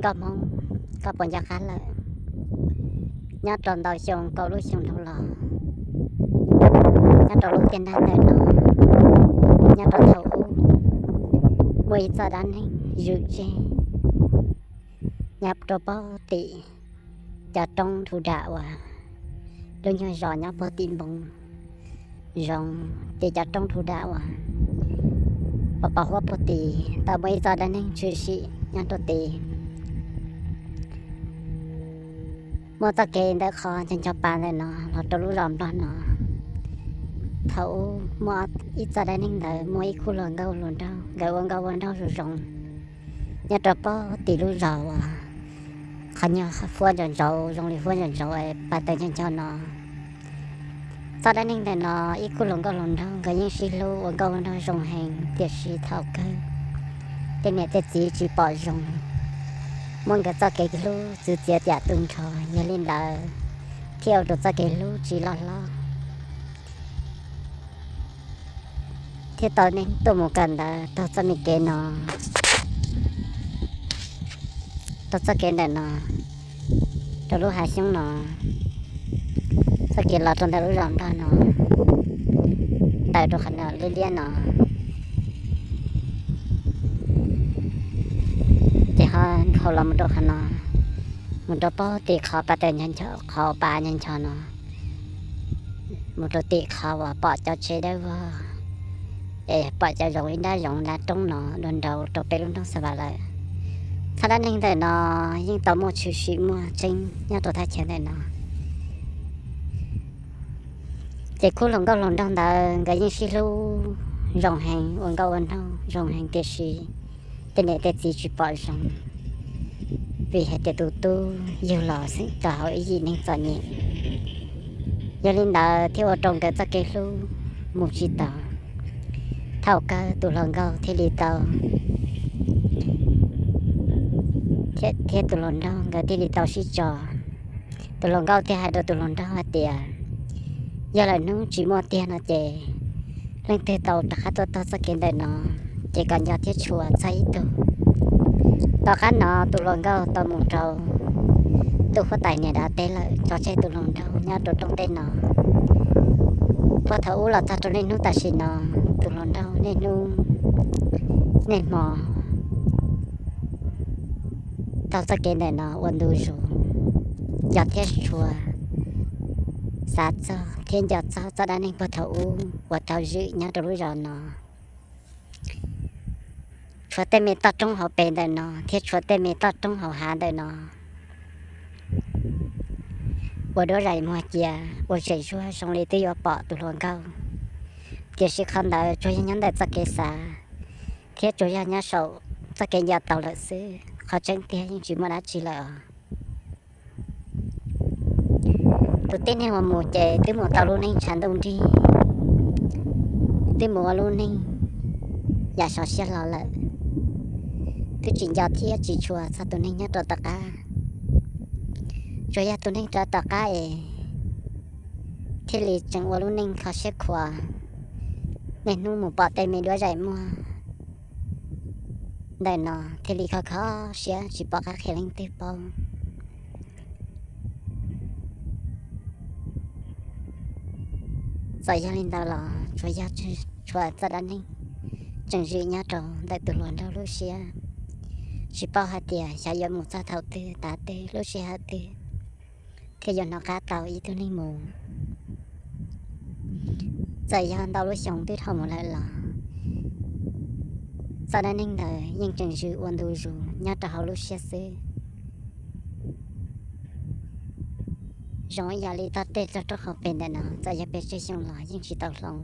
koj Hmoob, koj puas nco qab lawm? Nyob rau ntau xyoo kaum lub xyoo dhau los, nyob rau lub tiaj nrag ntawm no, nyob rau thaum ub, muaj ib txoj dab neeg zwm tseg nyob rau pem tim cov roob dhu dam uas lub nyuag zos nyob puag tim npoo zoov, tim cov roob dhu dam uas pos pos huab puag tim, tau muaj ib txoj dab neeg tshwm sim nyob rau tid. Muaj txoj kev ntawm qhov ncho ncho pa ntawm no los rau lub zos Nplog no. Thaum ub muaj ib txoj dab neeg ntawd muaj ib khub hluas nkauj hluas nraug, nkawd ua nkauj ua nraug zoo zoo nyob rau pem tim lub zos uas qhov nyuag huab ntsaus ntsaus, zoo li huab ntsaus ntsaus es pa taws ncho ncho no. Txoj dab neeg ntawm no ib khub hluas nkauj hluas nraug nkawd yeej sib hlub ua nkauj ua nraug zoo heev, tiam sis thaum kawg tej niam tej txiv tsis pom zoo, muab nkawd txoj kev hlub txwv txiav tiam tu nrho. Yog li ntawd thiaj ua rau txoj kev hlub tsis loj hlob, thiab tau neeg tuaj mus kawm ntawv taug txoj me kev no, taug txoj kev ntawm no rau lub hav xyoob no, txoj kev los rau ntawm lub zos Nplog no, tawm rau qhov no liab liab no, ces ho nkhaus los mus rau qhov no, mus rau pem tim qhov pa taws ncho ncho, qhov pa ncho ncho no, mus rau tim qhov uas pom cov tsev dawb vog, es pom cov zoov ib nrab zoov nrab roob no dua nraud rau pem lub nroog Xa Vas lawm. Txoj dab neeg ntawm no yeej tau muaj tshwm sim muaj tseeb nyob rau thaj chaw ntawm no. Ces khub hluas nkauj hluas nraug ntawd nkawd yeej sib hlub zoo heev, ua nkauj ua nraug zoo heev, tiam sis tej niam tej txiv tsis pom zoo, vim hais tias tus tub yug los xeem rau hauv ib yim neeg txom nyem. Yog li ntawd thiaj ua rau nkawd txoj kev hlub mus tsis tau. Thaum kawg tus hluas nkauj thiaj li tau, thiab tus hluas nraug nkawd thiaj li tau sib tso. Tus hluas nkauj thiaj hais rau tus hluas nraug hais tias, yog lawm hnub tsis muaj tiag no ces leej twg tau rov qab tuaj taug txoj kev ntawm no, ces kom nco thiab tshua txog ib tug. Tom qab no tus hluas nkauj tau mus rau tus huab tais niam dav teb lawm, tso tseg tus hluas nraug nyob rau rooj teb no. Puag thaum ub los txog rau niaj hnub tam sim no, tus hluas nraug niaj hnub niaj hmo taug txoj kev ntawm no ua ntu zus, nco thiab tshua, xav txog thiab nco txog txoj dab neeg puag thaum ub uas tau zwm nyob rau lub zos no. Tshuav tej me toj roob hauv pes ntawm no thiab tshuav tej me toj roob hauv hav ntawm no ua duab zais muag cia, ua zem zuag zoo li twb yuav pom tus hluas nkauj. Tiam sis qhov ntawd tsuas yog nyob ntawm txoj kev xav thiab tsuas yog nyob saum txoj kev nco tau lawm xwb, qhov tseeb tiag yeej tsis muaj dab tsi lawm os. Tus tib neeg uas mus ces twb mus tau lub neej tshav ntuj nrig, twb mus ua lub neej yam sov siab hlo lawm, twb tsis nco thiab tsis tshua txog tus neeg nyob rau tom qab. Tsuas yog tus neeg rov tom qab es thiaj li tseem ua lub neej kho siab khuav, niaj hnub mus pom tej me duab zais muag ntawm no thiaj li kho kho siab tsis pom qab qhia leej twg paub. Txawm yog li ntawd los tsuas yog tshuav txoj dab neeg tseem zwm nyob rau ntawm tus hluas nraug lub siab, tsis paub hais tias xyov yuav mus txog thaum twg tav twg lub sij hawm twg thiaj yuav hnov qab tau ib tug neeg mus. Txawm yog ntau lub xyoo twb dhau mus lawm los txoj dab neeg ntawd yeej tseem zwm ua ntu zus nyob rau hauv lub siab xwb. Zoo ib yam li toj tej roob hauv pes ntawm no, txawm yog pes tsawg xyoo los yeej tsis tau hloov,